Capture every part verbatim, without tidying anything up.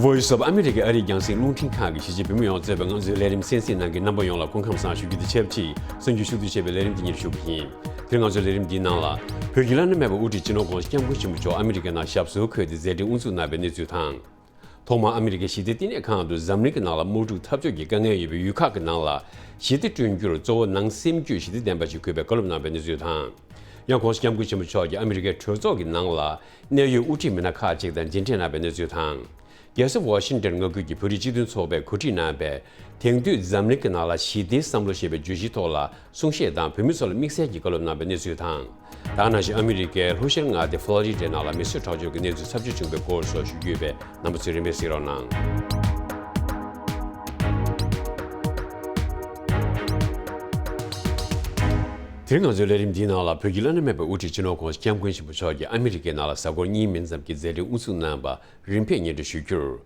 Voice of America ཨ་རིའི་རྒྱང་སྲིང་རླུང་འཕྲིན་ཁང་གིས་གཞིས་བྱེས་བོད་མི་ཡོངས་གཙོས་པའི་ང་ཚོའི་ལས་རིམ་གསན་གཟིགས་གནང་མཁན་རྣམ་པ་ཡོངས་ལ་སྐུ་ཁམས་བཟང་ཞུ་རྒྱུ་དང་ཆབས་ཅིག་གསར་འགྱུར་ཤུགས་བསྡུས་བྱས་པའི་ལས་རིམ་འདི་ཉིད་ཞུ་གི་ཡིན། དེ་རིང་ང་ཚོའི་ལས་རིམ་འདིའི་ནང་ལ། བོད་ཀྱི་བླ་ན་མེད་པའི་དབུ་ཁྲིད་སྤྱི་ནོར་༸གོང་ས་༸སྐྱབས་མགོན་ཆེན་པོ་མཆོག་ཨ་མི་རི་ཀའི་ནང་ཞབས་སོར་འཁོད་དེ་མཛད་འཕྲིན་དབུ་འཛུགས་གནང་བའི་གནས་ཚུལ་དང་། ཐོག་མར་ཨ་མི་རི་ཀའི་ཞི་བདེ་ལྟེ་གནས་ཁང་དུ་འཛམ་གླིང་གི་ནང་ལ་དམག་འཁྲུག་འཐབ་རྩོད་ཀྱི་དཀའ་ངལ་ཡོད་པའི་ཡུལ་ཁག་གི་ནང་ལ་ཞི་བདེ་བསྐྲུན་རྒྱུར་གཙོ་བོ་ནང་སེམས་རྒྱུད་ཞི་བདེ་ལྡན་པ་ཞིག་དགོས་པའི་བཀའ་སློབ་གནང་བའི་གནས་ཚུལ་དང་། ཡང་༸གོང་ས་༸སྐྱབས་མགོན་ཆེན་པོ་མཆོག་གིས་ཨ་མི་རི་ཀའི་གྲོས་ཚོགས་ཀྱི་ནང་ལ་གནད་ཡོད་དབུ་ཁྲིད་མི་སྣ་ཁག་ཅིག་དང་མཇལ་འཕྲད་གནང་བའི་གནས་ཚུལ་དང་། རྒྱལ་ས་ཝ་ཤིང་ཊོན་མངའ་ཁུལ་གྱི་བོད་རིགས་སྤྱི་མཐུན་ཚོགས་པས་གོ་སྒྲིག་གནང་བའི་དེང་དུས་འཛམ་གླིང་གི་ནང་ལ་ཞི་བདེའི་བསམ་བློ་ཞེས་པའི་བརྗོད་གཞིའི་ཐོག་ལ་གསུང་བཤད་དང་བོད་མི་ཚོ་ལ་དམིགས་བསལ་གྱི་བཀའ་སློབ་གནང་བའི་གནས་ཚུལ་དང་། ད་ག་ནང་བཞིན་ཨ་མི་རི་ཀའི་ལྷོ་ཤར་མངའ་སྡེ་ཕོ་ལོ་རི་ཌའི་ནང་ལ་མེ་གསོད་དྲག་སྤྱོད་ཀྱི་གནས་ཚུལ་ཚབས་ཆེ་བྱུང་བའི་སྐོར་སོགས་ཞུ་རྒྱུ་ཡོད་པས་རྣམ་པ་ཚོས་རིམ་པས་གཟིགས་རོགས་གནང་། དེ་རིང་ང་ཚོའི་ལས་རིམ་འདིའི་ནང་ལ་བོད་ཀྱི་བླ་ན་མེད་པའི་དབུ་ཁྲིད་སྤྱི་ནོར་༸གོང་ས་༸སྐྱབས་མགོན་ཆེན་པོ་མཆོག་གིས་ཨ་མི་རི་ཀའི་ནང་ལ་གཟའ་འཁོར་གཉིས་མིན་ཙམ་གྱི་མཛད་འཕྲིན་དབུ་འཛུགས་གནང་བ་རིམ་པས་སྙན་སྒྲོན་ཞུ་རྒྱུར།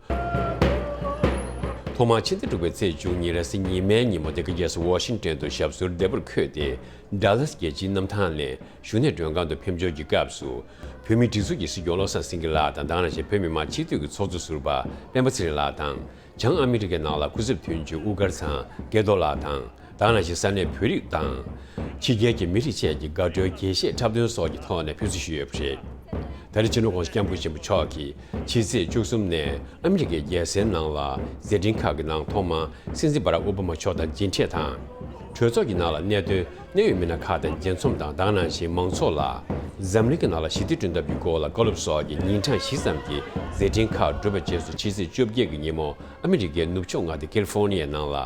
ཐོག་མར་ཕྱི་ཟླ་དྲུག་པའི་ཚེས་བཅུ་གཉིས་རེས་གཟའ་ཉི་མའི་ཉིན་མོ་འདི་ག་རྒྱལ་ས་ཝ་ཤིང་ཊོན་དུ་ཞབས་སོར་བདེ་པོར་འཁོད་དེ། ཌལ་ལཱས་རྒྱལ་སྤྱིའི་གནམ་ཐང་ནས་བཞུགས་གནས་མགྲོན་ཁང་དུ་ཕེབས་འབྱོར་གྱི་སྐབས་སུ། བོད་མིའི་སྒྲིག་འཛུགས་ཀྱི་སྲིད་སྐྱོང་བློ་བཟང་སེང་གེ་ལགས་དང་། ད་ག་ནང་བཞིན་བོད་མི་མང་སྤྱི་འཐུས་ཀྱི་ཚོགས་གཙོ་ཟུར་པ་སྤེན་པ་ཚེ་རིང་ལགས་དང་། བྱང་ཨ་མི་རི་ཀའི་ནང་ལ་སྐུ་ཚབ་དོན་གཅོད་དབུ་དཀར་ཚང་སྒེར་རྡོ་ལགས་དང་། ད་ག་ནང་བཞིན་ས་གནས་བོད་རིགས་དང་། ཕྱི་རྒྱལ་གྱི་མི་རིགས་བཅས་ཀྱི་དགའ་སྤྲོའི་རྒྱས་བཤད་འཁྲབ་སྟོན་སོགས་ཀྱི་ཐོག་ནས་ཕེབས་བསུ་ཞུས་ཡོད་པ་རེད། ད་རེས་སྤྱི་ནོར་༸གོང་ས་༸སྐྱབས་མགོན་ཆེན་པོ་མཆོག་གིས་ཕྱི་ཚེས་བཅུ་གསུམ་ནས་ཨ་མི་རི་ཀའི་རྒྱལ་སའི་ནང་ལ་མཛད་འཕྲིན་ཁག་གི་ནང་ཐོག་མར་སྲིད་འཛིན་བྷ་རག་ཨོ་བྷ་མ་མཆོག་དང་མཇལ་འཕྲད་དང་། གྲོས་ཚོགས་ཀྱི་ནང་ལ་གནད་དོན་གནད་ཡོད་མི་སྣ་ཁག་དང་མཇལ་འཛོམས་དང་། ད་ག་ནང་བཞིན་མང་ཚོགས་ལ་འཛམ་གླིང་གི་ནང་ལ་ཞི་བདེ་བསྐྲུན་ཐབས་ཀྱི་སྐོར་ལ་བཀའ་སློབ་སོགས་ཀྱི་ཉིན་གྲངས་བཞི་ཙམ་གྱི་མཛད་འཕྲིན་ཁག་གྲུབ་པའི་རྗེས་སུ། ཕྱི་ཚེས་བཅོ་བརྒྱད་ཀྱི་ཉིན་མོ་ཨ་མི་རི་ཀའི་ནུབ་ཕྱོགས་མངའ་སྡེ་ཁ་ལི་ཧྥོ་ནི་ཡའི་ནང་ལ་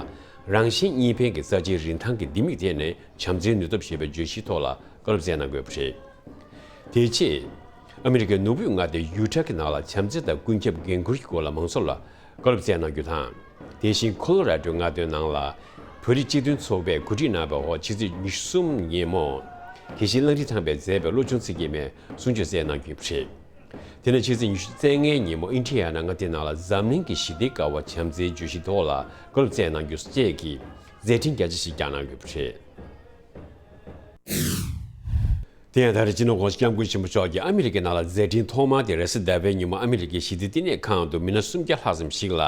རང་བཞིན་གཉིས་ཕན་གྱི་རྩ་ཆེའི་རིན་ཐང་གི་ལྡེ་མིག་དེད་ནས་བྱམས་བརྩེའི་ནུས་སྟོབས་ཞེས་པའི་བརྗོད་གཞིའི་ཐོག་ལ་བཀའ་སློབ་སྩལ་གནང་དགོས་པ་རེད། དེ་རྗེས། ཨ་མི་རི་ཀའི་ནུབ་དབུས་མངའ་སྡེ་ཡུ་ཊ་གི་ནང་ལ་བྱམས་བརྩེ་དང་ཀུན་ཁྱབ་འགན་འཁུར་གྱི་སྐོར་ལ་མང་ཚོགས་ལ་བཀའ་སློབ་སྩལ་གནང་རྒྱུ་དང་། དེ་བཞིན་ཁོ་ལོ་ར་ཌོའི་མངའ་སྡེའི་ནང་ལ་བོད་རིགས་སྤྱི་མཐུན་ཚོགས་པས་གོ་སྒྲིག་གནང་བའི་འོག་ཕྱི་ཚེས་ཉི་ཤུ་གསུམ་ཉིན་མོ། དགེ་བཤེས་གླང་ཁྲི་ཐང་པས་མཛད་པའི་བློ་ཆུང་ཚིག་གི་མའི་གསུང་ཆོས་སྩལ་གནང་རྒྱུ་ཡིན་པ་རེད། དེ་ནས་ཕྱི་ཚེས་ཉི་ཤུ་རྩ་ལྔའི་ཉིན་མོ་ཨིན་ཌི་ཡ་ན་མངའ་སྡེའི་ནང་ལ་འཛམ་གླིང་གི་ཞི་བདེའི་ཀ་བ་བྱམས་བརྩེའི་བརྗོད་གཞིའི་ཐོག་ལ་བཀའ་སློབ་སྩལ་གནང་རྒྱུ་བཅས་ཀྱི་མཛད་འཕྲིན་རྒྱ་ཆེ་ཞིག་བསྐྱངས་གནང་དགོས་པ་རེད། དེ་ཡང་ད་རེས་སྤྱི་ནོར་༸གོང་ས་༸སྐྱབས་མགོན་ཆེན་པོ་མཆོག་གིས་ཨ་མི་རི་ཀའི་ནང་ལ་མཛད་འཕྲིན་ཐོག་མ་དེ་རེས་གཟའ་ཟླ་བའི་ཉིན་མོ་ཨ་མི་རི་ཀའི་ཞི་བདེ་ལྟེ་གནས་ཁང་དུ་མི་སྣ་སུམ་བརྒྱ་ལྷག་ཙམ་ཞིག་ལ་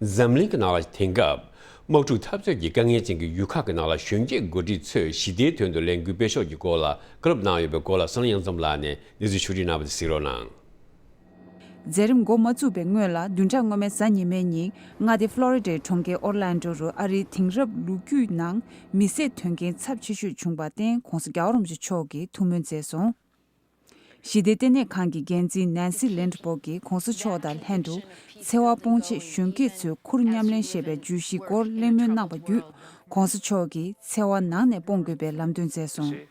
འཛམ་གླིང་གི་ནང་ལ་དེང་སྐབས་དམག་འཁྲུག་འཐབ་རྩོད་ཀྱི་དཀའ་ངལ་ཅན་གྱི་ཡུལ་ཁག་གི་ནང་ལ་གཞོན་སྐྱེས་འགོ་ཁྲིད་ཚོས་ཞི་བདེའི་དོན་དུ་ལས་འགུལ་སྤེལ་ཕྱོགས་ཀྱི་སྐོར་ལ་བཀའ་སློབ་གནང་ཡོད་པའི་སྐོར་ལ་བསོད་ནམས་གཡང་འཛོམས་ལགས་ནས་གནས་ཚུལ་ཕྱོགས་སྒྲིག་གནང་བ་དེ་གཟིགས་རོགས་གནང་། མཛད་རིམ་འགོ་མ་བཙུགས་པའི་སྔོན་ལ་བདུན་ཕྲག་སྔོན་མའི་གཟའ་ཉི་མའི་ཉིན་མངའ་སྡེ་ཕློ་རི་ཌའི་གྲོང་ཁྱེར་ཨོར་ལན་ཌོ་རུ་ཨ་རིའི་དེང་རབས་ལོ་རྒྱུས་ནང་མི་བསད་དོན་རྐྱེན་ཚབས་ཆེ་ཤོས་བྱུང་བར་བརྟེན་༸གོང་ས་༸རྒྱལ་བ་རིན་པོ་ཆེ་མཆོག་གིས་ཐུགས་སྨོན་མཛད་སོང་། ཞི་བདེ་ལྟེ་གནས་ཁང་གི་འགན་འཛིན་ནན་སི་ལིན་ཌི་བོག་གིས་༸གོང་ས་མཆོག་དང་ལྷན་དུ་འཚེ་བ་སྤོང་ཆེད་གཞོན་སྐྱེས་ཚོས་ཁུར་མཉམ་ལེན་ཞེས་པའི་བརྗོད་གཞིའི་སྐོར་གླེང་མོལ་གནང་བ་བརྒྱུད། ༸གོང་ས་མཆོག་གིས་འཚེ་བ་ནང་ནས་སྤོང་དགོས་པའི་ལམ་སྟོན་མཛད་སོང་།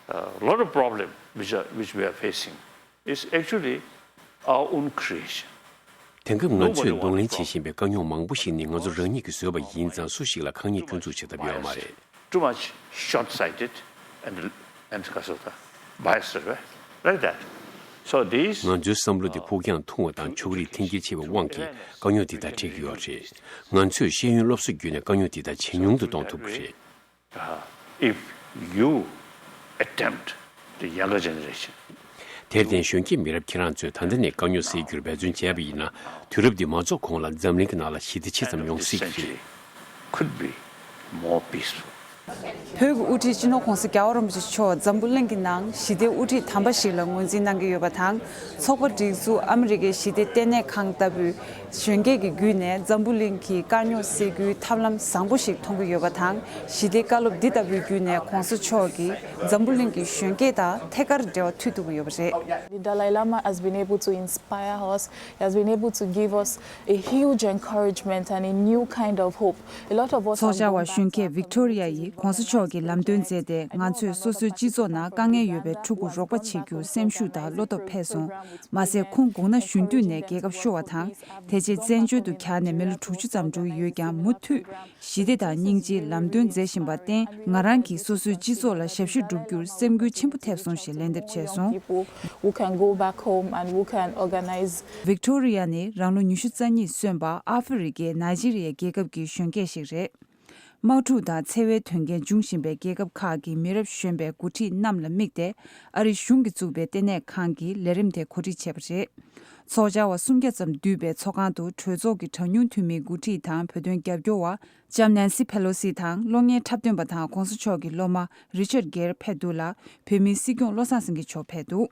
A lot of problem which are, which we are facing is actually our own creation. དེང་སྐབས་ང་ཚོས་གདོང་ལེན་བྱེད་བཞིན་པའི་དཀའ་རྙོག་མང་པོ་ཞིག་ནི་ང་ཚོ་རང་ཉིད་ཀྱིས་བཟོས་པ་ཡིན་ཙང་། སུ་ཞིག་ལ་ཁག་ཉེས་སྐྱོན་འཛུགས་བྱེད་ཐབས་ཡོད་མ་རེད། Too much short-sighted and, and biased, right? Like that. So these ང་ཚོའི་བསམ་བློ་དེ་ཕུགས་རྒྱང་ཐུང་བ་དང་ཕྱོགས་རིས་འཐེན་འཁྱེར་ཆེ་བའི་དབང་གིས་དཀའ་རྙོག་འདི་དག་འཕྲད་ཀྱི་ཡོད་རེད། ང་ཚོས་ཤེས་ཡོན་སློབ་གསོ་བརྒྱུད་ནས་དཀའ་རྙོག་འདི་དག་ཇེ་ཉུང་དུ་གཏོང་ཐུབ་ཀྱི་རེད། Uh, if you attempt, the younger generation, དེར་བརྟེན་གཞོན་སྐྱེས་མི་རབས་ཁྱེད་རང་ཚོས་ད་ལྟ་ནས་དཀའ་རྙོག་སེལ་རྒྱུར་འབད་བརྩོན་བྱས་པ་ཡིན་ན། དུས་རབས་འདི་མ་རྫོགས་གོང་ལ་འཛམ་གླིང་གི་ནང་ལ་ཞི་བདེ་ཆེ་ཙམ་ཡོང་སྲིད་ཀྱི་རེད། Could be more peaceful. བོད་ཀྱི་དབུ་ཁྲིད་སྤྱི་ནོར་༸གོང་ས་༸རྒྱལ་བ་རིན་པོ་ཆེ་མཆོག་འཛམ་བུ་གླིང་གི་ནང་ཞི་བདེའི་དབུ་ཁྲིད་དམ་པ་ཞིག་ལ་ངོས་འཛིན་གནང་གི་ཡོད་པ་དང་། ཚོགས་པ་སྒྲིག་འཛུགས་ཨ་མི་རི་ཀའི་ཞི་བདེ་ལྟེ་གནས་ཁང་ལྟ་བུའི་གཞོན་སྐྱེས་ཀྱི་བརྒྱུད་ནས་འཛམ་བུ་གླིང་གི་དཀའ་རྙོག་སེལ་རྒྱུའི་ཐབས་ལམ་བཟང་པོ་ཞིག་མཐོང་གི་ཡོད་པ་དང་། ཞི་བདེའི་བཀའ་སློབ་འདི་ལྟ་བུའི་བརྒྱུད་ནས་༸གོང་ས་མཆོག་གིས་འཛམ་བུ་གླིང་གི་གཞོན་སྐྱེས་དང་ཐད་ཀར་འབྲེལ་བ་མཐུད་ཐུབ་ཀྱི་ཡོད་པ་རེད། The Dalai Lama has been able to inspire us. He has been able to give us a huge encouragement and a new kind of hope. A lot of us ཚོགས་བཅར་བ་གཞོན་སྐྱེས་ཝིག་ཏོ་རི་ཡ་ཡིས་༸གོང་ས་མཆོག་གིས་ལམ་སྟོན་མཛད་དེ། ང་ཚོས་སོ་སོའི་སྤྱི་ཚོགས་ནང་དཀའ་ངལ་ཡོད་པའི་ཕྲུ་གུར་རོགས་པ་བྱེད་རྒྱུར་སེམས་ཤུགས་དང་བློ་སྟོབས་འཕེལ་སོང་། མ་ཟད་ཁོང་དགུང་ན་གཞོན་དུས་ནས་རྒྱལ་ཁབ་ཤོར་བ་དང་། དེ་རྗེས་བཙན་བྱོལ་དུ་གྱར་ནས་མི་ལོ་དྲུག་ཅུ་ཙམ་འགྲོ་གི་ཡོད་ཀྱང་། མུ་མཐུད་ཞི་བདེ་དང་སྙིང་རྗེའི་ལམ་སྟོན་མཛད་བཞིན་པར་བརྟེན། ང་རང་གིས་སོ་སོའི་སྤྱི་ཚོགས་ལ་ཞབས་ཞུ་བསྒྲུབ་རྒྱུར་སེམས་འགུལ་ཆེན་པོ་ཐེབས་སོང་ཞེས་ལན་འདེབས་བྱས་སོང་། People who can go back home and who can organize. ཝིག་ཏོ་རི་ཡ་ནི་རང་ལོ་ཉི་ཤུ་རྩ་གཉིས་སོན་པ་ཨ་ཧྥེ་རི་ཀའི་ནཱི་ཇི་རི་ཡའི་རྒྱལ་ཁབ་ཀྱི་གཞོན་སྐྱེས་ཤིག་རེད། དམག་འཁྲུག་དང་འཚེ་བའི་དོན་རྐྱེན་འབྱུང་བཞིན་པའི་རྒྱལ་ཁབ་ཁག་གི་མི་རབས་གཞོན་པའི་འགོ་ཁྲིད་རྣམས་ལ་དམིགས་ཏེ། ཨ་རིའི་གཞུང་གིས་བཙུགས་པའི་ལྟེ་གནས་ཁང་གིས་ལས་རིམ་དེ་གོ་སྒྲིག་བྱས་པ་རེད། ཚོགས་བཅར་བ་སུམ་བརྒྱ་ཙམ་འདུས་པའི་ཚོགས་ཁང་དུ་གྲོས་ཚོགས་ཀྱི་གྲངས་ཉུང་འཐུས་མིའི་འགོ་ཁྲིད་དང་བོད་དོན་རྒྱབ་སྐྱོར་བ་ལྕམ་ནན་སི་ཕེ་ལོ་སི་དང་གློག་བརྙན་འཁྲབ་སྟོན་པ་དང་གོང་ས་མཆོག་གི་སློབ་མ་རི་ཆར་གྷེར་ཕེབས་འདུག་ལ། བོད་མིའི་སྲིད་སྐྱོང་བློ་བཟང་སེང་གེ་མཆོག་ཕེབས་འདུག་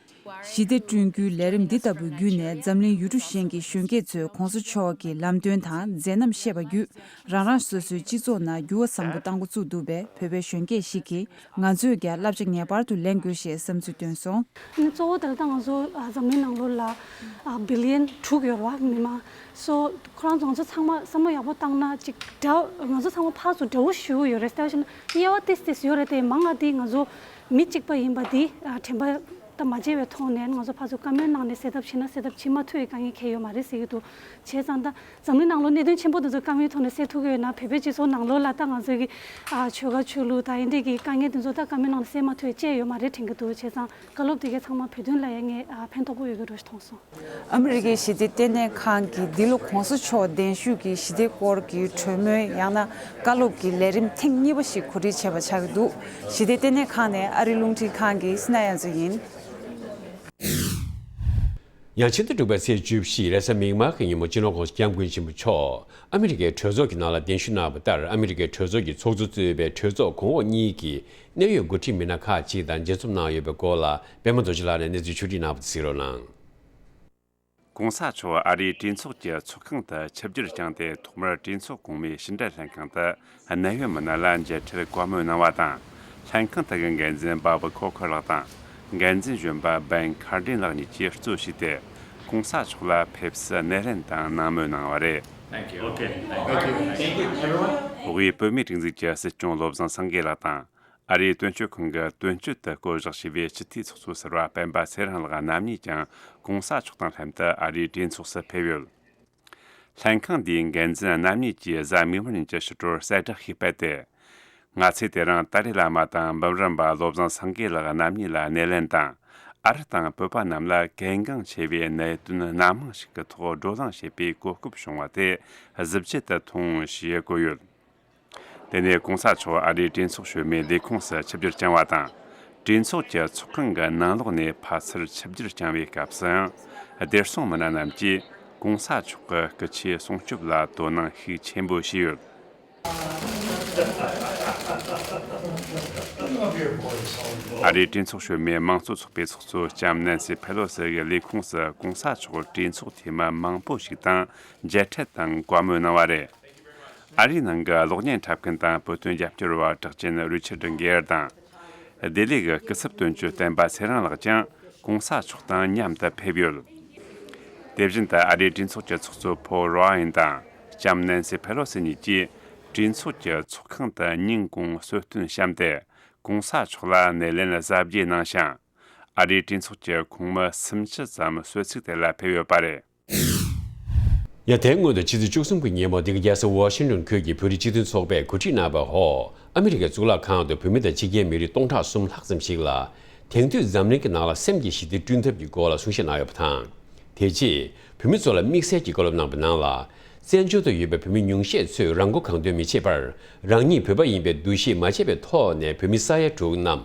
ཞི་བདེ་བསྐྲུན་རྒྱུའི་ལས་རིམ་འདི་ལྟ་བུའི་བརྒྱུད་ནས་འཛམ་གླིང་ཡུལ་གྲུ་གཞན་གྱི་གཞོན་སྐྱེས་ཚོས་གོང་ས་མཆོག་གི་ལམ་སྟོན་དང་མཛད་རྣམ་ཤེས་པ་བརྒྱུད། རང་རང་སོ་སོའི་སྤྱི་ཚོགས་ནང་འགྱུར་བ་བཟང་པོ་གཏང་འགོ་བཙུགས་འདུག་པས། བོད་པའི་གཞོན་སྐྱེས་ཤིག་གིས་ང་ཚོས་ཀྱང་བསླབ་བྱ་ངེས་པར་དུ་ལེན་དགོས་ཞེས་བསམ་ཚུལ་བཏོན་སོང་། ཨ་ནི་གཙོ་བོ་དེ་ལ་ད་ང་ཚོ་ཨ་འཛམ་གླིང་ནང་ལོགས་ལ་ཨ་བི་ལི་ཡན་དྲུག་ཡོད་རེད་བ། མི་མང་སོ། ཁོ་རང་ཚོ་ང་ཚོ་ཚང་མ་བསམ་བློ་ཡག་པོ་བཏང་ན་ཅིག་འདྲ། ང་ཚོ་ཚང་མ་ཕར་ཚུར་འདྲ་བོ་ཞུ་གི་ཡོད་རེད། ལྟ་བཞིན་དབྱེ་བ་ཏིས་ཏིས་ཡོད་རེད་དེ། མང་ང་དེ་ང་ཚོ་མི་གཅིག་པ་ཡིན་པ་དེ་ཨ་དྲན་པ་ད་མ་བརྗེད་པའི་ཐོག་ནས་ང་ཚོ་ཕར་ཚུར་བཀའ་མོལ་གནང་ནས་སེལ་ཐབས་བྱེད་ན་སེལ་ཐབས་བྱེད་མ་ཐུབ་པའི་དཀའ་ངལ་གང་ཡང་ཡོད་མ་རེད་ཟེར་གྱི་འདུག་བྱས་ཙང་ད་འཛམ་གླིང་ནང་ལོགས་གནད་དོན་ཆེན་པོ་དེ་ཚོ་བཀའ་མོལ་ཐོག་ནས་སེལ་ཐུབ་ཀྱི་ཡོད་ན། བོད་པའི་སྤྱི་ཚོགས་ནང་ལོགས་ལ་ད་ང་ཚོའི་གི་ཨ་ཆོལ་ཁ་ཆོས་ལུགས་དང་ཨེ་འདྲས་ཀྱི་དཀའ་ངལ་དེ་ཚོ་ད་བཀའ་མོལ་ནང་ནས་སེལ་མ་ཐུབ་ཡ་ཅི་ཡང་ཡོད་མ་རེད་དྲན་གྱི་འདུག་བྱས་ཙང་བཀའ་སློབ་དེ་གའི་ཚང་མ་བོད་དོན་ལ་ཡང་ངས་ཨ་ཕན་ཐོགས་པོ་ཡོད་ཀྱི་འགྲོ་ཞེས་མཐོང་སོང་། ཨ་མི་རི་ཀའི་ཞི་བདེ་ལྟེ་གནས་ཁང་གིས་འདི་ལོ་གོང་ས་མཆོག་གདན་ཞུས་ཀྱི་ཞི་བདེ་སྐོར་གྱི་གྲོས་མོལ་ཡང་ན་བཀའ་སློབ་ཀྱི་ལས་རིམ་ཐེངས་གཉིས་པ་ཞིག་གོ་སྒྲིག་བྱས་པ་ཆགས་ཀྱི་འདུག་ཞི་བདེ་ལྟེ་གནས་ཁང་ནས་ཨ་རི་རླུང་འཕྲིན་ཁང་གི་སི་ན་ཡ་མཚོ་ཡིན། ཡང་ཕྱི་ཟླ་དྲུག་པའི་ཚེས་བཅུ་བཞི་རེས་གཟའ་མིག་དམར་གྱི་ཉིན་མོ་སྤྱི་ནོར་༸གོང་ས་༸སྐྱབས་མགོན་ཆེན་པོ་མཆོག་ཨ་མི་རི་ཀའི་གྲོས་ཚོགས་ཀྱི་ནང་ལ་གདན་ཞུ་གནང་བ་ལྟར། ཨ་མི་རི་ཀའི་གྲོས་ཚོགས་ཀྱི་ཚོགས་གཙོ་གཙོས་པའི་གྲོས་ཚོགས་གོང་འོག་གཉིས་ཀྱི་གནད་ཡོད་འགོ་ཁྲིད་མི་སྣ་ཁག་ཅིག་དང་མཇལ་འཛོམས་གནང་ཡོད་པའི་སྐོར་ལ་པད་མ་རྡོ་རྗེ་ལགས་ནས་གནས་ཚུལ་ཕྱོགས་སྒྲིག་གནང་བ་དེ་གཟིགས་རོགས་གནང་།༸གོང་ས་མཆོག་ཨ་རིའི་གྲོས་ཚོགས་ཀྱི་ཚོགས་ཁང་དུ་ཆིབས་བསྒྱུར་བསྐྱངས་ཏེ། ཐོག་མར་གྲོས་ཚོགས་གོང་མའི་ཕྱི་འབྲེལ་ལྷན་ཁང་དུ་གནད་ཡོད་མི་སྣ་ལ་མཇལ་འཕྲད་བཀའ་མོལ་གནང་བ་དང་། ལྷན་ཁང་དེ་གི་འགན་འཛིན་བྷ་བྷ་ཁོ་ཁར་ལགས་དང་། འགན་འཛིན་གཞོན་པ་བན་ཁར་ཌིན་ལགས་གཉིས་ཀྱིས་གཙོ་བྱས་ཏེ། ༸གོང་ས་མཆོག་ལ་ཕེབས་བསུ་སྣེ་ལེན་དང་གནང་མོལ་གནང་བ་རེད། Thank you. Okay. Thank you. Thank you, everyone. དབུས་བོད་མིའི་སྒྲིག་འཛུགས་ཀྱི་སྲིད་སྐྱོང་བློ་བཟང་སེང་གེ་ལགས་དང་། ཨ་རིའི་དོན་གཅོད་ཁང་གི་དོན་གཅོད་དུ་བསྐོ་གཞག་བྱས་པའི་སྤྱི་འཐུས་ཚོགས་གཙོ་ཟུར་པ་སྤེན་པ་ཚེ་རིང་ལགས་རྣམ་གཉིས་ཀྱང་༸གོང་ས་མཆོག་དང་ལྷན་དུ་ཨ་རིའི་གྲོས་ཚོགས་སུ་ཕེབས་ཡོད། ལྷན་ཁང་འདིའི་འགན་འཛིན་རྣམ་གཉིས་ཀྱིས་གཟའ་མིག་དམར་ཉིན་གྱི་ཕྱི་དྲོར་གསལ་བསྒྲགས་ཤིག་སྤེལ་ཏེ། ང་ཚོས་དེ་རིང་ཏཱ་ལའི་བླ་མ་དང་འབུམ་རམས་པ་བློ་བཟང་སེང་གེ་ལགས་རྣམ་གཉིས་ལ་སྣེ་ལེན་དང་། ཨ་རི་དང་བོད་པ་རྣམས་ལ་གལ་འགངས་ཆེ་བའི་གནད་དོན་སྣ་མང་ཞིག་གི་ཐོག་བགྲོ་གླེང་བྱེད་པའི་གོ་སྐབས་བྱུང་བ་དེ་གཟི་བརྗིད་དུ་མཐོང་ཞེས་བཀོད་ཡོད། དེ་ནས་༸གོང་ས་མཆོག་ཨ་རིའི་གྲོས་ཚོགས་གཞོན་མའི་ལས་ཁུངས་སུ་ཆིབས་བསྒྱུར་བསྐྱངས་བ་དང་། གྲོས་ཚོགས་ཀྱི་ཚོགས་ཁང་གི་ནང་ལོགས་ནས་ཕར་ཚུར་ཆིབས་བསྒྱུར་བསྐྱངས་པའི་སྐབས་སུའང་། བདེ་སྲུང་མི་སྣ་རྣམས་ཀྱིས་༸གོང་ས་མཆོག་གི་སྐུ་ཆས་སྲུང་སྐྱོབ་ལ་དོ་སྣང་ཤུགས་ཆེན་པོ་བྱས་ཡོད། ཨ་རིའི་གྲོས་ཚོགས་གཞོན་མའི་དམངས་གཙོ་ཚོགས་པའི་ཚོགས་གཙོ་ལྕམ་ནན་སི་ཕེ་ལོ་སི་ཡི་ལས་ཁུངས་སུ་༸གོང་ས་མཆོག་གྲོས་ཚོགས་འཐུས་མི་མང་པོ་ཞིག་དང་མཇལ་འཕྲད་དང་བཀའ་མོལ་གནང་བ་རེད། ཨ་རིའི་ནང་གི་གློག་བརྙན་འཁྲབ་མཁན་དང་བོད་དོན་རྒྱབ་སྐྱོར་བ་གྲགས་ཅན་རི་ཆར་ཌི་གེར་དང་། ལྡི་ལི་གི་སྐུ་ཚབ་དོན་གཅོད་བསྟན་པ་ཚེ་རིང་ལགས་ཀྱང་༸གོང་ས་མཆོག་དང་མཉམ་དུ་ཕེབས་ཡོད། དེ་བཞིན་དུ་ཨ་རིའི་གྲོས་ཚོགས་ཀྱི་ཚོགས་གཙོ་ཕོལ་རོ་ཨན་དང་ལྕམ་ནན་སི་ཕེ་ལོ་སི་གཉིས་ཀྱིས་གྲོས་ཚོགས་ཀྱི་ཚོགས་ཁང་དུ་ཉིན་གུང་གསོལ་སྟོན་བཤམས་ཏེ། ༸གོང་ས་མཆོག་ལ་སྣེ་ལེན་གཟབ་རྒྱས་གནང་ཞིང་། ཨ་རིའི་གྲོས་ཚོགས་ཀྱི་ཁོངས་མི་སུམ་ཅུ་ཙམ་གསོལ་ཚིགས་དེ་ལ་ཕེབས་ཡོད་པ་རེད། ཡང་དེའི་སྔོན་དུ་ཕྱི་ཚེས་བཅུ་གསུམ་གྱི་ཉིན་མོ་འདི་ག་རྒྱལ་ས་ཝ་ཤིང་ཏོན་ཁུལ་གྱི་བོད་རིགས་སྤྱི་མཐུན་ཚོགས་པས་གོ་སྒྲིག་གནང་བའི་འོག་ཨ་མི་རི་ཀའི་གཙུག་ལག་ཁང་དུ་བོད་མི་དང་ཕྱི་རྒྱལ་མི་རིགས་སྟོང་ཕྲག་གསུམ་ལྷག་ཙམ་ཞིག་ལ། དེང་དུས་འཛམ་གླིང་གི་ནང་ལ་སེམས་ཀྱི་ཞི་བདེ་བསྐྲུན་ཐབས་ཀྱི་སྐོར་ལ་གསུང་བཤད་གནང་ཡོད་པ་དང་། དེ་རྗེས་བོད་མི་ཚོ་ལ་དམིགས་བསལ་གྱི་བཀའ་སློབ་གནང་བའི་ནང་ལ། བཙན་བྱོལ་དུ་ཡོད་པའི་བོད་མི་ཉུང་ཤས་ཚོས་རང་མགོ་གང་ཐོན་མི་བྱེད་པར། རང་ཉིད་བོད་པ་ཡིན་པའི་འདུ་ཤེས་མ་བརྗེད་པའི་ཐོག་ནས་བོད་མི་ས་ཡ་དྲུག་རྣམས་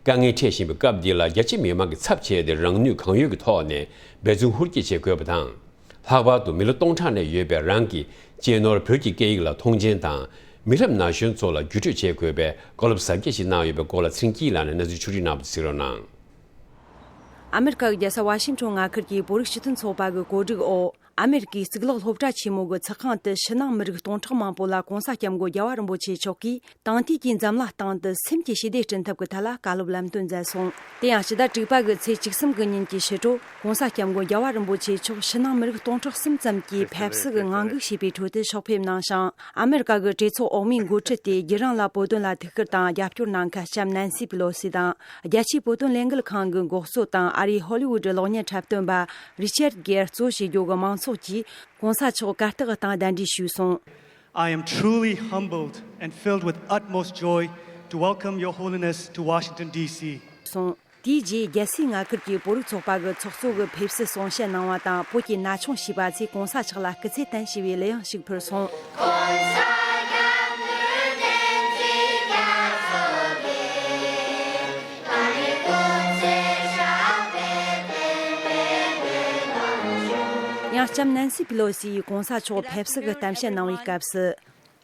དཀའ་ངལ་འཕྲད་བཞིན་པའི་སྐབས་འདི་ལ། རྒྱ་ཆེ་མི་མང་གི་ཚབ་བྱས་ཏེ་རང་ནུས་གང་ཡོད་ཀྱི་ཐོག་ནས་འབད་བརྩོན་ཧུར་སྐྱེད་བྱེད་དགོས་པ་དང་། ལྷག་པར་དུ་མི་ལོ་སྟོང་ཕྲག་ནས་ཡོད་པའི་རང་གི་གཅེས་ནོར་བོད་ཀྱི་སྐད་ཡིག་ལ་མཐོང་ཆེན་དང་། མི་རབས་ན་གཞོན་ཚོ་ལ་བརྒྱུད་སྤྲོད་བྱེད་དགོས་པའི་བཀའ་སློབ་གཟབ་རྒྱས་ཤིག་གནང་ཡོད་པའི་སྐོར་ལ་ཚེ་རིང་སྐྱིད་ལགས་ནས་གནས་ཚུལ་ཕྱོགས་སྒྲིག་གནང་བ་གཟིགས་རོགས་གནང་། ཨ་མེ་རི་ཀ་གི་རྒྱལ་ས་ཝ་ཤིང་ཊོན་མངའ་ཁུལ་གྱི་བོད་རིགས་སྤྱི་མཐུན་ཚོགས་པ་གི་གོ་སྒྲིག་འོག་ཨ་མེ་རི་ཀའི་གཙུག་ལག་སློབ་གྲྭ་ཆེན་མོ་གི་ཚོགས་ཁང་དུ་ཕྱི་ནང་མི་རིགས་སྟོང་ཕྲག་མང་པོ་ལ་༸གོང་ས་༸སྐྱབས་མགོན་རྒྱལ་བ་རིན་པོ་ཆེ་མཆོག་གིས་དེང་དུས་ཀྱི་འཛམ་གླིང་སྟེང་དུ་སེམས་ཀྱི་ཞི་བདེ་བསྐྲུན་ཐབས་ཀྱི་ཐད་ལ་བཀའ་སློབ་ལམ་སྟོན་མཛད་སོང་། དེ་ཡང་ཕྱི་ཟླ་དྲུག་པ་གི་ཚེས་བཅུ་གསུམ་གྱི་ཉིན་གྱི་ཕྱི་དྲོ་༸གོང་ས་༸སྐྱབས་མགོན་རྒྱལ་བ་རིན་པོ་ཆེ་མཆོག་ཕྱི་ནང་མི་རིགས་སྟོང་ཕྲག་གསུམ་ཙམ་གྱིས་ཕེབས་བསུ་གི་ངང་སྒུག་བྱས་པའི་ཁྲོད་དུ་ཕྱག་ཕེབས་གནང་ཞིང་། ཨ་མེ་རི་ཀ་གི་གྲོས་ཚོགས་འོག་མའི་འགོ་ཁྲིད་དེ་རྒྱུན་རིང་ལ་བོད་དོན་ལ་ཐུགས་ཁུར་དང་རྒྱབ་སྐྱོར་གནང་མཁན་ལྕམ་ནན་སི་པི་ལོ་སི་དང་། རྒྱ་ཆེའི་བོད་དོན་ལས་འགུལ་ཁང་གི་འགོ་གཙོ་དང་ཨ་རིའི་ཧོ་ལི་ཝུད་གློག་བརྙན་འཁྲབ་སྟོན་པ་རི་ཆར་གྷེར་གཙོ་བྱེད་རྒྱུ་གི་མང་ཚོགས་ཀྱིས་༸གོང་ས་མཆོག་གར་སྟེགས་སྟེང་གདན་འདྲེན་ཞུས་སོང་། I am truly humbled and filled with utmost joy to welcome Your Holiness to Washington, D C. སོང་། དེའི་རྗེས་རྒྱལ་སའི་མངའ་ཁུལ་གྱི་བོད་རིགས་ཚོགས་པ་གི་ཚོགས་གཙོ་གིས་ཕེབས་བསུ་གསུང་བཤད་གནང་བ་དང་། བོད་ཀྱི་ན་ཆུང་བྱིས་པ་ཚོས་༸གོང་ས་མཆོག་ལ་སྐུ་ཚེ་བརྟན་ཞེས་པའི་གླུ་དབྱངས་ཤིག་ཕུལ་སོང་། ལྕམ་ནན་སི་པི་ལོ་སི་ཡིས་གོང་ས་མཆོག་ཕེབས་བསུ་གི་གཏམ་བཤད་གནང་བའི་སྐབས་སུ།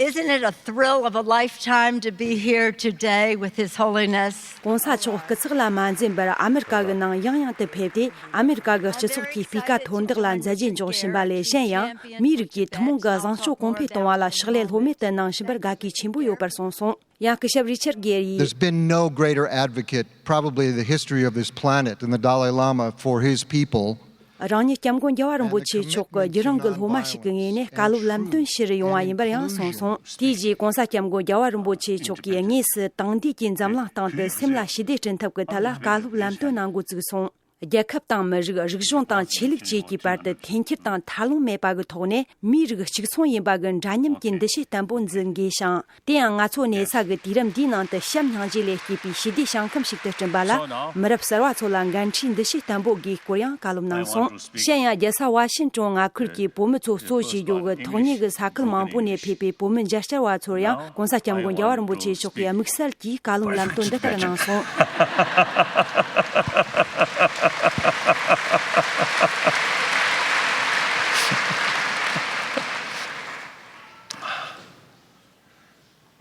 Isn't it a thrill of a lifetime to be here today with His Holiness? ༧གོང་ས་མཆོག་སྐུ་ཚེགས་ལ་མ་འཛེམས་པར་ཨ་མེ་རི་ཀ་གི་ནང་ཡང་ཡང་དུ་ཕེབས་ཏེ། ཨ་མེ་རི་ཀ་གི་སྤྱི་ཚོགས་ཀྱི་སྤུས་ཀ་མཐོར་འདེགས་ལ་མཛད་རྗེས་འཇོག་བཞིན་པ་ལས་གཞན་ཡང་། མིའི་རིགས་ཀྱི་ཐུན་མོང་གི་བཟང་སྤྱོད་གོང་འཕེལ་གཏོང་བ་ལ་ཕྱག་ལས་ལྷོད་མེད་དུ་གནང་བཞིན་པར་དགའ་གུས་ཆེན་པོ་ཡོད་པར་གསུངས་སོང་། ཡང་སྐུ་ཞབས་རི་ཆར་གེར་ཡིས། There's been no greater advocate, probably, in the history of this planet than the Dalai Lama for his people. རང་ཉིད་སྐྱབས་མགོན་རྒྱལ་བ་རིན་པོ་ཆེ་མཆོག་གི་རྒྱུད་རང་གི་སློབ་མ་ཞིག་གི་ངོས་ནས་བཀའ་སློབ་ལམ་སྟོན་ཞུ་རུ་ཡོང་བ་ཡིན་པར་ཡང་གསུངས་སོང་། དེའི་རྗེས་༧གོང་ས་༧སྐྱབས་མགོན་རྒྱལ་བ་རིན་པོ་ཆེ་མཆོག་གིས་དངོས་སུ་དེང་དུས་ཀྱི་འཛམ་གླིང་སྟེང་དུ་སེམས་ལ་ཞི་བདེ་བསྐྲུན་ཐབས་ཀྱི་ཐད་ལ་བཀའ་སློབ་ལམ་སྟོན་གནང་འགོ་བཙུགས་སོང་། རྒྱལ་ཁབ་དང་མི་རིགས། རིག་གཞུང་དང་ཆོས་ལུགས་བཅས་ཀྱི་བར་དུ་འཐེན་འཁྱེར་དང་ཐར་ལུང་མེད་པ་གི་ཐོག་ནས་མིའི་རིགས་གཅིག་མཚུངས་ཡིན་པ་གི་འདྲ་མཉམ་གྱི་འདུ་ཤེས་བརྟན་པོ་འཛིན་དགོས་ཤིང་། དེ་ཡང་ང་ཚོ་གནས་ས་གི་དུས་རབས་འདིའི་ནང་དུ་བྱམས་སྙིང་རྗེ་ལས་སྐྱེས་པའི་ཞི་བདེའི་ཞིང་ཁམས་ཤིག་ཏུ་བསྐྲུན་པ་ལ། མི་རབས་གསར་བ་ཚོ་ལ་འགན་འཁྲིའི་འདུ་ཤེས་བརྟན་པོ་དགོས་སྐོར་ཡང་བཀའ་སློབ་གནང་སོང་། གཞན་ཡང་རྒྱལ་ས་ཝ་ཤིན་ཀྲོན་མངའ་ཁུལ་གྱི་བོད་མི་ཚོ་གཙོ་བྱས་ཡོད་གི་ཐོག་མའི་གི་ས་ཁུལ་མང་པོ་ནས་ཕེབས་པའི་བོད་མི་མཇལ་བཅར་བ་ཚོར་ཡང་༧གོང་ས་༧སྐྱབས་མགོན་རྒྱལ་བ་རིན་པོ་ཆེ་མཆོག་གིས་དམིགས་བསལ་གྱིས་བཀའ་སློབ་ལམ་སྟོན་འདི་ལྟར་གནང་སོང་།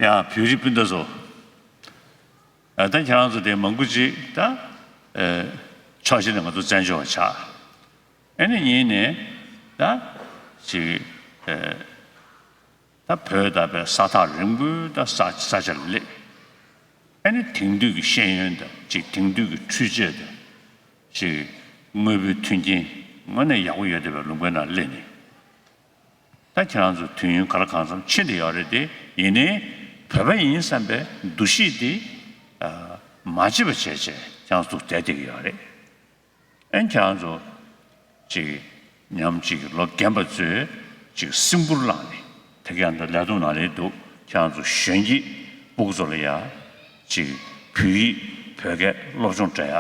ཡ། བོད་རིགས་སྤུན་ཟླ་ཚོ། ཨ། ད་ཁྱེད་རང་ཚོ་དེ་མང་པོ་ཅིག་ད། ཨེ། ཕྱོགས་གཅིག་ནས་ང་ཚོ་བཙན་བྱོལ་བ་ཆགས། ཨ་ནི་གཉིས་ནས་ད་ཅིག་ཨེ། ད་བོད་ད་བའི་ས་ཐག་རིང་པོའི་ད་ས་ས་ཆར་སླེབས། ཨ་ནི་དེང་དུས་ཀྱི་ཤེས་ཡོན་དང་ཅིག་དེང་དུས་ཀྱི་འཕྲུལ་ཆས་དང་ཅིག་དངོས་པོའི་མཐུན་རྐྱེན་དངོས་གནས་ཡག་པོ་ཡོད་བསྡད་པའི་ལུང་པའི་ནང་སླེབས་ནས། ད་ཁྱེད་རང་ཚོ་དུས་ཡུན་ག་ལ་གང་འཚམ་ཕྱིན་བསྡད་ཡོད་རེད་དེ། ཡིན་ནའི་བོད་པ་ཡིན་བསམ་པའི་འདུ་ཤེས་དེ་ཨ། མ་བརྗེད་པ་བྱས་བྱས་ཁྱེད་རང་ཚོ་བསྡད་བསྡད་ཀྱི་ཡོད་རེད། ཨན། ཁྱེད་རང་ཚོ་ཅིག་མཉམ་ཅིག་ལོ་རྒན་པ་ཚོས་ཅིག་སེམས་ཁུར་བླངས་ནས་དེ་ག་ཡང་ད་ལས་དོན་ནང་ལས་འདུག་ཁྱེད་རང་ཚོ་གཞོན་སྐྱེས་སྤུ་གུ་ཚོ་ལ་ཡ་ཅིག་བོད་ཡིག་བོད་སྐད་སློབ་སྦྱོང་སྤྲད་ཡ།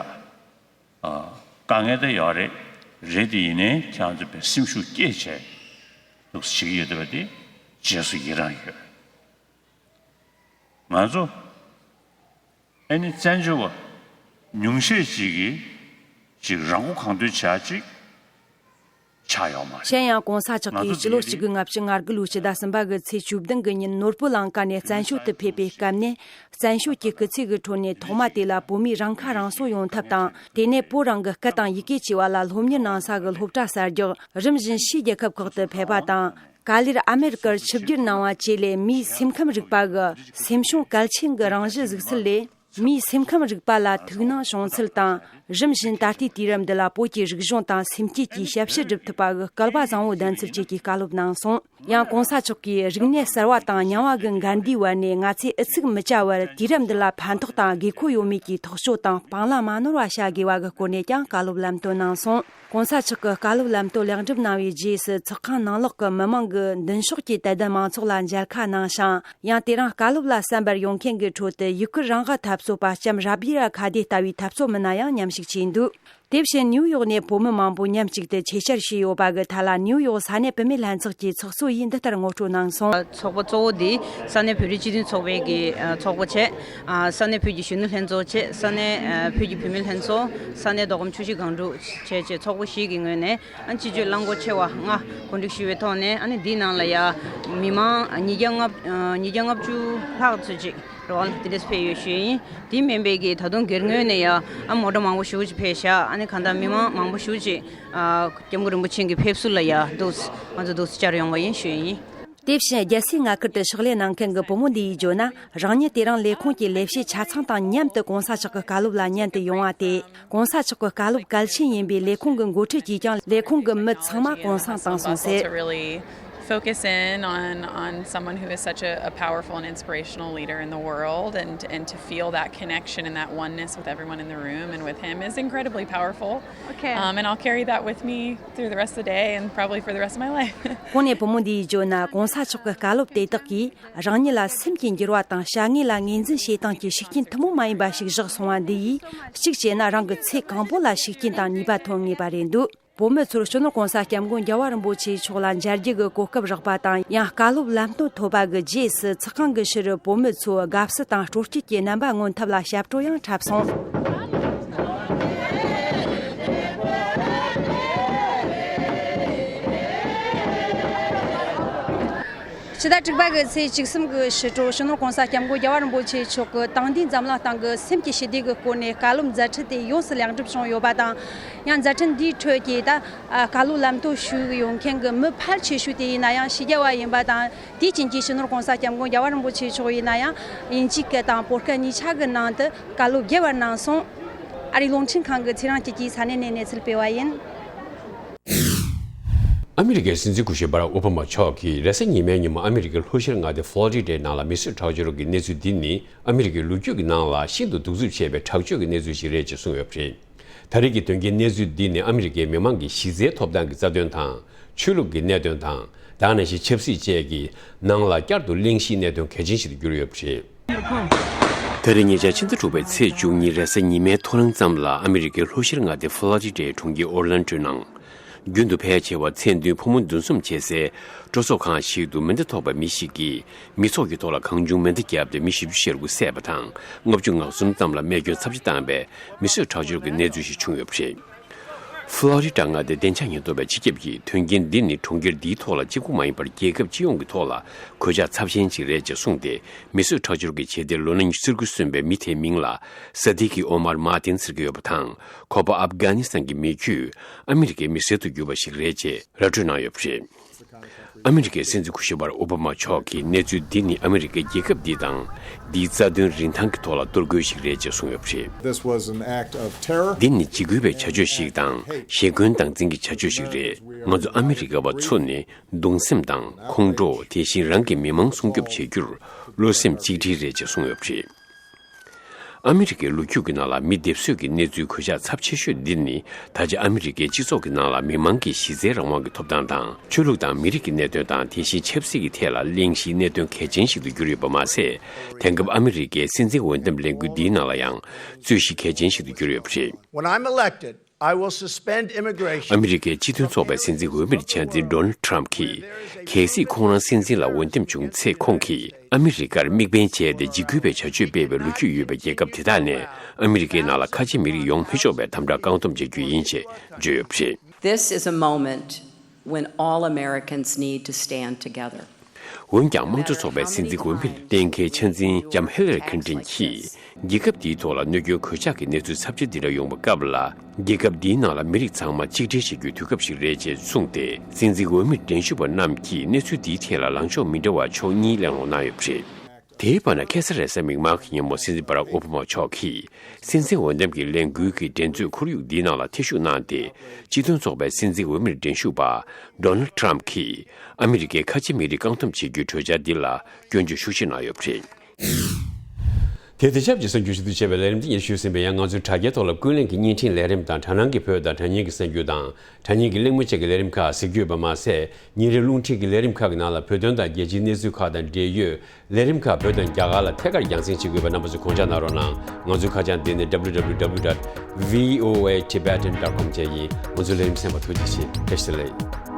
ཨ། དཀའ་ངལ་ད་ཡོད་རེད། རེད་དེ་ཡིན་ནའི་ཁྱེད་རང་ཚོ་དཔེ་སེམས་ཤུགས་བསྐྱེད་བྱས་འདུག་བྱེད་ཀྱི་ཡོད་བསྡད་པ་དེ་རྗེས་སུ་ཡི་རང་ཡོད། ང་ཚོ་ཨ་ནི་བཙན་བྱོལ་བ་ཉུང་ཤས་ཅིག་གིས་ཅིག་རང་མགོ་གང་ཐོན་བྱ་ཅིག་ཆགས་ཡོད་མ་རེད། གཞན་ཡང་གོང་ས་མཆོག་གིས་ང་ཚོ་སྤྱི་ལོ་འདི་གཅིག་དགུ་ལྔ་བཅུ་ང་དགུ་ལོའི་ཕྱི་ཟླ་གསུམ་པ་གི་ཚེས་བཅུ་བདུན་གི་ཉིན་ནོར་བུ་ལང་ཀ་ནས་བཙན་བྱོལ་དུ་ཕེབས་པའི་སྐབས་ནས། བཙན་བྱོལ་གྱི་སྐུ་ཚེ་གི་ཁྲོད་ནས་ཐོག་མ་དེ་ལ་བོད་མིའི་རང་ཁ་རང་གསོ་ཡོང་ཐབས་དང་། དེ་ནས་བོད་རང་གི་སྐད་དང་ཡི་གེ་བཅས་པ་ལ་སློབ་གཉེར་གནང་ས་གི་སློབ་གྲྭ་གསར་རྒྱག་རིམ་བཞིན་ཕྱིའི་རྒྱལ་ཁབ་ཁག་ཏུ་ཕེབས་པ་དང་། ག་ལེར་ཨ་མེ་རི་ཀར་ཆིབས་བསྒྱུར་གནང་བ་བཅས་ལས། མིའི་སེམས་ཁམས་རིག་པ་གི་སེམས་བྱུང་གལ་ཆེན་གྱི་རང་གཞི་གཟིགས་ཚུལ་ལས། མིའི་སེམས་ཁམས་རིག་པ་ལ་ཐུགས་སྣང་བྱུང་ཚུལ་དང་། རིམ་བཞིན་ད་ལྟའི་དུས་རབས་འདི་ལ་བོད་ཀྱི་རིག་གཞུང་དང་སེམས་བསྐྱེད་ཀྱི་ཞབས་ཞུ་སྒྲུབ་ཐུབ་པ་གི་སྐལ་བ་བཟང་བོ་ལྡན་ཚུལ་བཅས་ཀྱི་བཀའ་སློབ་གནང་སོང་། ཡང་གོང་ས་མཆོག་གིས་རིག་གནས་གསར་བ་དང་རྙིང་བ་གི་འགལ་ཟླའི་བར་ནས་ང་ཚོས་ཨུ་ཚུགས་མི་བྱ་བར་དུས་རབས་འདི་ལ་ཕན་ཐོགས་དང་དགོས་མཁོ་ཡོད་མེད་ཀྱི་ཐག་གཅོད་དང་སྤང་བླང་མ་ནོར་བ་བྱ་དགོས་པ་གི་སྐོར་ནས་ཀྱང་བཀའ་སློབ་ལམ་སྟོན་གནང་སོང་། གོང་ས་མཆོག་གི་བཀའ་སློབ་ལམ་སྟོན་ལེགས་འགྲུབ་གནང་བའི་རྗེས་སུ་ཚོགས་ཁང་ནང་ལོགས་ཀྱི་མི་མང་གིས་མདུན་ཕྱོགས་ཀྱི་དད་ལྡན་མང་ཚོགས་ལ་མཇལ་ཁ་གནང་ཞིང་། ཡང་དེ་རིང་བཀའ་སློབ་ལ་གསན་པར་ཡོང་མཁན་གྱི་ཁྲོད་དུ་ཡུ་གུར་རང་དབང་འཐབ་རྩོད་པ་ལྕམ་ར་བི་ར་ཁ་དེ་ལྟ་བུའི་འཐབ་རྩོད་མི་སྣ་ཡང་མཉམ་ཞུགས་བྱས་འདུག་དེ་བཞིན་ནིའུ་ཡོག་ནས་བོད་མི་མང་པོ་མཉམ་གཅིག་ཏུ་ཆེད་བཅར་བྱས་ཡོད་པ་གི་ཐད་ལ། ནིའུ་ཡོག་ས་གནས་བུད་མེད་ལྷན་ཚོགས་ཀྱི་ཚོགས་གཙོ་ཡིས་འདི་ལྟར་ངོ་སྤྲོད་གནང་སོང་། ཚོགས་པ་གཙོ་བོ་འདི་ས་གནས་བོད་རིགས་སྤྱི་མཐུན་ཚོགས་པའི་གི་ཚོགས་པ་བྱས། ས་གནས་བོད་ཀྱི་གཞོན་ནུ་ལྷན་ཚོགས་བྱས། ས་གནས་བོད་ཀྱི་བུད་མེད་ལྷན་ཚོགས། ས་གནས་མདོ་ཁམས་ཆུ་བཞི་སྒང་དྲུག་བྱས་བྱས་ཚོགས་པ་བཞི་གི་ངོས་ནས། ཨ། སྤྱི་སྤྱོད་རླངས་འཁོར་ཆེ་བ་ལྔ་གོ་སྒྲིག་ཞུས་པའི་ཐོག་ནས། ཨ་ནི་འདིའི་ནང་ལ་ཡ་མི་མང་ཉིས་བརྒྱ་ལྔ་ཉིས་བརྒྱ་ལྔ་བཅུ་ལྷག་ཙམ་ཅིག་རེད་བ། དེ་འདྲས་ཕེབས་ཡོད་ཞུ་ཡིན། དེ་མིན་པའི་གི་ད་དུང་སྒེར་ངོས་ནས་ཡ། ཨ། མོ་ཊ་མང་པོ་ཞེ་པོ་ཅིག་ཕེབས་ཤག་ཨ་ནི་གང་ལྟར་མི་མང་མང་པོ་ཞེ་པོ་ཅིག་ཨ། སྐྱབས་མགོན་རིན་པོ་ཆེ་གི་ཕེབས་བསུ་ལ་ཡ་འདུག་ང་ཚོ་འདུག་སེ་བཅར་ཡོང་བ་ཡིན་ཞུ་ཡིན། དེ་བཞིན་རྒྱལ་སའི་མངའ་ཁུལ་དུ་ཕྱག་ལས་གནང་མཁན་གྱི་བུ་མོ་འདི་ཡིས་བརྗོད་ན། རང་ཉིད་དེ་རིང་ལས་ཁུངས་ཀྱི་ལས་བྱེད་ཆ་ཚང་དང་མཉམ་དུ་གོང་ས་མཆོག་གི་བཀའ་སློབ་ལ་ཉན་དུ་ཡོང་བ་སྟེ། གོང་ས་མཆོག་གི་བཀའ་སློབ་གལ་ཆེན་ཡིན་པས། ལས་ཁུངས་ཀྱི་འགོ་ཁྲིད་ཀྱིས་ཀྱང་ལས་ཁུངས་ཀྱི་མི་ཚང་མ་གུང་སེང་བཏང་སོང་ཟེར། To really focus in on, on someone who is such a, a powerful and inspirational leader in the world, and, and to feel that connection and that oneness with everyone in the room and with him is incredibly powerful. Okay. Um, and I'll carry that with me through the rest of the day and probably for the rest of my life. གོང་ནས་བུ་མོ་འདིས་བརྗོད་ན། གོང་ས་མཆོག་གི་བཀའ་སློབ་དེ་དག་གིས་རང་ཉིད་ལ་སེམས་ཀྱི་འགྱུར་བ་དང་བྱ་དངོས་ལ་ངོས་འཛིན་བྱེད་སྟངས་ཀྱི་ཤུགས་རྐྱེན་ཐུན་མོང་མ་ཡིན་པ་ཞིག་བཞག་སོང་བ་འདི་ཡིས། གཅིག་བྱས་ན་རང་གི་ཚེ་གང་པོ་ལ་ཤུགས་རྐྱེན་དང་ནུས་པ་ཐོན་ངེས་པ་རེད་འདུག་བོད་མི་ཚོར་སྤྱི་ནོར་གོང་ས་སྐྱབས་མགོན་རྒྱལ་བ་རིན་པོ་ཆེ་མཆོག་ལ་མཇལ་རྒྱུ་གི་གོ་སྐབས་རག་པ་དང་། ཡང་བཀའ་སློབ་ལམ་སྟོན་ཐོབ་པ་གི་རྗེས་སུ་ཚོགས་ཁང་གི་ཕྱི་རུ་བོད་མི་ཚོས་དགའ་བསུ་དང་སྤྲོ་སྐྱིད་ཀྱི་རྣམ་པ་མངོན་ཐབས་ལ་ཞབས་བྲོ་ཡང་འཁྲབ་སོང་། ཕྱི་ཟླ་དྲུག་པ་གི་ཚེས་བཅུ་གསུམ་གྱི་ཕྱི་དྲོ་སྤྱི་ནོར་༸གོང་ས་༸སྐྱབས་མགོན་རྒྱལ་བ་རིན་པོ་ཆེ་མཆོག་གི་དེང་དུས་འཛམ་གླིང་སྟེང་གི་སེམས་ཀྱི་ཞི་བདེ་གི་སྐོར་ནས་བཀའ་སློབ་མཛད་འཕྲིན་དེ་ཡོངས་སུ་ལེགས་འགྲུབ་བྱུང་ཡོད་པ་དང་། ཡང་མཛད་འཕྲིན་འདིའི་ཁྲོད་ཀྱི་ད་བཀའ་སློབ་ལམ་སྟོན་ཞུ་གི་ཡོང་མཁན་གྱི་མི་ཕལ་ཆེ་ཤོས་དེ་ཡིན་ན་ཡང་ཕྱི་རྒྱལ་བ་ཡིན་པ་དང་། དེའི་རྐྱེན་གྱིས་སྤྱི་ནོར་༸གོང་ས་༸སྐྱབས་མགོན་རྒྱལ་བ་རིན་པོ་ཆེ་མཆོག་ཡིན་ན་ཡང་དབྱིན་ཇི་སྐད་དང་བོད་སྐད་གཉིས་ཆ་གི་ནང་དུ་བཀའ་སློབ་རྒྱས་པར་གནང་སོང་། ཨ་རིའི་རླུང་འཕྲིན་ཁང་གི་ཚེ་རིང་སྐྱིད་ཀྱིས་ས་གནས་ནས་གནས་ཚུལ་སྤེལ་བ་ཡིན། ཨ་མི་རི་ཀའི་སྲིད་འཛིན་སྐུ་ཞབས་བྷ་རག་ཨོ་བྷ་མ་མཆོག་གིས་རེས་གཟའ་ཉི་མའི་ཉིན་མོ་ཨ་མི་རི་ཀའི་ལྷོ་ཤར་མངའ་སྡེ་ཧྥ་ལོ་རི་ཌའི་ནང་ལ་མི་གསོད་ཁྲག་སྦྱོར་གྱི་གནས་ཚུལ་འདི་ནི་ཨ་མི་རི་ཀའི་ལོ་རྒྱུས་ཀྱི་ནང་ལ་ཤིན་ཏུ་གདུག་རྩུབ་ཆེ་བའི་དྲག་སྤྱོད་ཀྱི་གནས་ཚུལ་ཞིག་རེད་ཅེས་གསུངས་ཡོད་པ་རེད། ད་རེས་ཀྱི་དོན་རྐྱེན་གནས་ཚུལ་འདི་ནི་ཨ་མི་རི་ཀའི་མི་མང་གི་གཞི་རྩའི་ཐོབ་ཐང་གི་རྩ་དོན་དང་། ཆོས་ལུགས་ཀྱི་གནད་དོན་དང་། ད་ག་ནང་བཞིན་ཆབ་སྲིད་བཅས་ཀྱི་ནང་ལ་བསྐྱར་དུ་གླེང་གཞིའི་གནད་དོན་གལ་ཆེན་ཞིག་ཏུ་གྱུར་ཡོད་པ་རེད། ད་རེས་ཉེ་ཆར་ཕྱི་ཟླ་དྲུག་པའི་ཚེས་བཅུ་གཉིས་རེས་གཟའ་ཉི་མའི་ཐོ་རངས་ཙམ་ལ་ཨ་མི་རི་ཀའི་ལྷོ་ཤར་མངའ་སྡེ་ཧྥ་ལོ་རི་ཌའི་གྲོང་ཁྱེར་ཨོར་ལན་ཌོའི་ནང་། རྒྱུན་དུ་ཕལ་ཆེ་བ་མཚན་མཐུན་ཕོ་མོ་འདུ་འཛོམས་བྱེད་སའི་སྤྲོ་ཚོགས་ཁང་ཞིག་ཏུ་མེ་མདའ་ཐོགས་པའི་མི་ཞིག་གིས་མི་ཚོགས་ཀྱི་ཐོག་ལ་གང་བྱུང་མེ་མདའ་བརྒྱབ་སྟེ་མི་བཞི་བཅུ་ཞེ་དགུ་བསད་པ་དང་ལྔ་བཅུ་ང་གསུམ་ཙམ་ལ་རྨས་སྐྱོན་ཚབས་ཆེ་བཏང་བའི་མི་གསོད་ཁྲག་སྦྱོར་གྱི་གནས་ཚུལ་ཞིག་བྱུང་ཡོད་པ་རེད། ཧྥ་ལོ་རི་ཌ་མངའ་སྡེའི་བདེ་འཇགས་ཉེན་རྟོག་པའི་སྤྱི་ཁྱབ་ཀྱིས་དོན་རྐྱེན་འདི་ནི་གྲོང་ཁྱེར་འདིའི་ཐོག་ལ་གཅིག་པུ་མ་ཡིན་པར་རྒྱལ་ཁབ་སྤྱི་ཡོངས་ཀྱི་ཐོག་ལ་གོད་ཆག་ཚབས་ཆེན་ཞིག་རེད་ཅེས་གསུངས་ཏེ། མི་གསོད་ཁྲག་སྦྱོར་གྱི་བྱེད་གཏེ་ལོ་ན་ཉི་ཤུ་རྩ་དགུ་སོན་པའི་མི་དེའི་མིང་ལ་སཱ་དི་ཀི་ཨོ་མར་མཱ་ཏིན་ཟེར་གྱི་ཡོད་པ་དང་། ཁོ་པ་ཨབ་གྷ་ནི་སི་ཐན་གྱི་མི་རྒྱུད་ཨ་མི་རི་ཀའི་མི་སེར་དུ་གྱུར་པ་ཞིག་རེད་ཅེས་ར་སྤྲོད་གནང་ཡོད་པ་རེད། ཨ་མི་རི་ཀའི་སྲིད་འཛིན་སྐུ་ཞབས་བྷ་རག་ཨོ་བྷ་མ་མཆོག་གིས་གནས་ཚུལ་འདི་ནི་ཨ་མི་རི་ཀའི་རྒྱལ་ཁབ་འདི་དང་འདིའི་རྩ་དོན་རིན་ཐང་གི་ཐོག་ལ་གཏོར་རྒོལ་ཞིག་རེད་ཅེས་གསུངས་ཡོད་པ་རེད། This was an act of terror. འདི་ནི་འཇིགས་སྐུལ་བའི་བྱ་སྤྱོད་ཞིག་དང་ཞེ་འཁོན་སྟངས་འཛིན་གྱི་བྱ་སྤྱོད་ཞིག་རེད། ང་ཚོ་ཨ་མི་རི་ཀ་བ་ཚོ་ནི་གདུང་སེམས་དང་ཁོང་ཁྲོ། དེ་བཞིན་རང་གི་མི་མང་སྲུང་སྐྱོབ་བྱེད་རྒྱུར་བློ་སེམས་གཅིག་སྒྲིལ་རེད་ཅེས་གསུངས་ཡོད་པ་རེད། ཨ་མི་རི་ཀའི་ལོ་རྒྱུས་ཀྱི་ནང་ལ་མི་སྡེབ་གསོད་ཀྱི་གནས་ཚུལ་གོད་ཆག་ཚབས་ཆེ་ཤོས་འདི་ནི་ད་ཆ་ཨ་མི་རི་ཀའི་སྤྱི་ཚོགས་ཀྱི་ནང་ལ་མི་མང་གི་གཞི་རྩའི་རང་དབང་གི་ཐོབ་ཐང་དང་ཆོས་ལུགས་དང་མི་རིགས་ཀྱི་གནད་དོན་དང་དེ་བཞིན་ཆབ་སྲིད་ཀྱི་ཐད་ལ་གླེང་གཞིའི་གནད་དོན་གལ་ཆེན་ཞིག་ཏུ་གྱུར་ཡོད་པ་མ་ཟད། དེང་སྐབས་ཨ་མི་རི་ཀའི་སྲིད་འཛིན་འོས་འདེམས་ལས་འགུལ་འདིའི་ནང་ལ་ཡང་རྩོད་གཞི་གལ་ཆེན་ཞིག་ཏུ་གྱུར་ཡོད་པ་རེད། When I'm elected, I will suspend immigration. ཨ་མི་རི་ཀའི་སྤྱི་མཐུན་ཚོགས་པའི་སྲིད་འཛིན་འོས་མིར་ཆགས་འཛིན་ཌོ་ནལ་ཌི་ཊརམ་ཕི་གིས། གལ་སྲིད་ཁོང་རང་སྲིད་འཛིན་ལ་འོས་འདེམས་བྱུང་ཚེ། ཁོང་གིས་ཨ་མི་རི་ཀར་དམིགས་འབེན་བྱས་ཏེ་འཇིགས་སྐུལ་བའི་བྱ་སྤྱོད་སྤེལ་བའི་ལོ་རྒྱུས་ཡོད་པའི་རྒྱལ་ཁབ་དེ་དག་ནས་ཨ་མི་རི་ཀའི་ནང་ལ་ཁ་ཆེ་མི་རིགས་ཡོང་མི་ཆོག་པའི་དམ་དྲག་བཀག་སྡོམ་བྱ་རྒྱུ་ཡིན་ཞེས་བརྗོད་ཡོད་པ་རེད། This is a moment when all Americans need to stand together. འོན་ཀྱང་། དམངས་གཙོ་ཚོགས་པའི་སྲིད་འཛིན་འོས་མིར་གཏན་འཁེལ་ཆ་འཛིན་ལྕམ་ཧི་ལ་རི་ཁིན་ཏན་གྱིས། རྒྱལ་ཁབ་འདིའི་ཐོག་ལ་གནོད་སྐྱོན་གོད་ཆག་གི་གནས་ཚུལ་ཚབས་ཆེ་འདི་འདྲ་ཡོང་བའི་སྐབས་ལ། རྒྱལ་ཁབ་འདིའི་ནང་ལ་མི་རིགས་ཚང་མ་གཅིག་སྒྲིལ་བྱེད་རྒྱུའི་དུས་སྐབས་ཤིག་རེད་ཅེས་གསུངས་ཏེ། སྲིད་འཛིན་འོས་མིར་འགྲན་ཞུགས་པ་རྣམས་ཀྱིས་གནས་ཚུལ་འདིའི་ཐད་ལ་ལངས་ཕྱོགས་མི་འདྲ་བ་ཕྱོགས་གཉིས་གླེང་སློང་གནང་ཡོད་པ་རེད། དེའི་བར་ན། ཁ་སང་རེས་གཟའ་མིག་དམར་གྱི་ཉིན་མོ། སྲིད་འཛིན་བྷ་རག་ཨོ་བྷ་མ་མཆོག་གིས། སྲིད་འཛིན་འོས་འདེམས་ཀྱི་ལས་འགུལ་གྱི་འགྲན་རྩོད་ཁོར་ཡུག་འདིའི་ནང་ལ་ཐེ་ཞུགས་གནང་སྟེ། སྤྱི་མཐུན་ཚོགས་པའི་སྲིད་འཛིན་འོས་མིར་འགྲན་ཞུགས་པ་ཌོ་ནལ་ཌི་ཊརམ་ཕི་གིས། ཨ་མི་རི་ཀའི་ཁ་ཆེ་མི་རིགས་བཀག་སྡོམ་བྱེད་རྒྱུའི་གྲོས་འཆར་འདི་ལ་སྐྱོན་བརྗོད་ཤུགས་ཆེ་གནང་ཡོད་པ་རེད། དེ་དང་ཆབས་ཅིག་གསར་འགྱུར་ཞུ་གཏུག་བྱས་པའི་ལས་རིམ་འདི་ཉིད་ཞུས་ཟིན་པས། ཡང་ང་ཚོའི་དྲ་རྒྱའི་ཐོག་ལ་ཀུན་གླེང་གི་བརྙན་འཕྲིན་ལས་རིམ་དང་། དྲ་སྣང་གི་བོད་དང་དྲ་བརྙན་གྱི་གསར་འགྱུར་དང་། དྲ་བརྙན་གྱི་གླེང་མོལ་བཅས་ཀྱི་ལས་རིམ་ཁག་གཟིགས་རྒྱུ་ཡོད་པ་མ་ཟད། ཉིན་རེའི་རླུང་འཕྲིན་གྱི་ལས་རིམ་ཁག་གི་ནང་ལ་བོད་དོན་དང་རྒྱལ་སྤྱིའི་གནས་ཚུལ་ཁག་དང་འབྲེལ་ཡོད་ལས་རིམ་ཁག་བོད་དང་རྒྱ་གར་ལ་ཐད་ཀར་རྒྱང་སྲིང་བྱེད་དགོས་པའི་རྣམ་པ་ཚོས་དགོངས་འཇགས་གནང་རོགས་གནང་། ང་ཚོའི་ཁ་བྱང་དེ་ནི་W W W dot V O A Tibetan dot com བཅས་ཡིན། ང་ཚོའི་ལས་རིམ་གསན་པར་ཐུགས་རྗེ་ཆེ། བཀྲ་ཤིས་བདེ་ལེགས།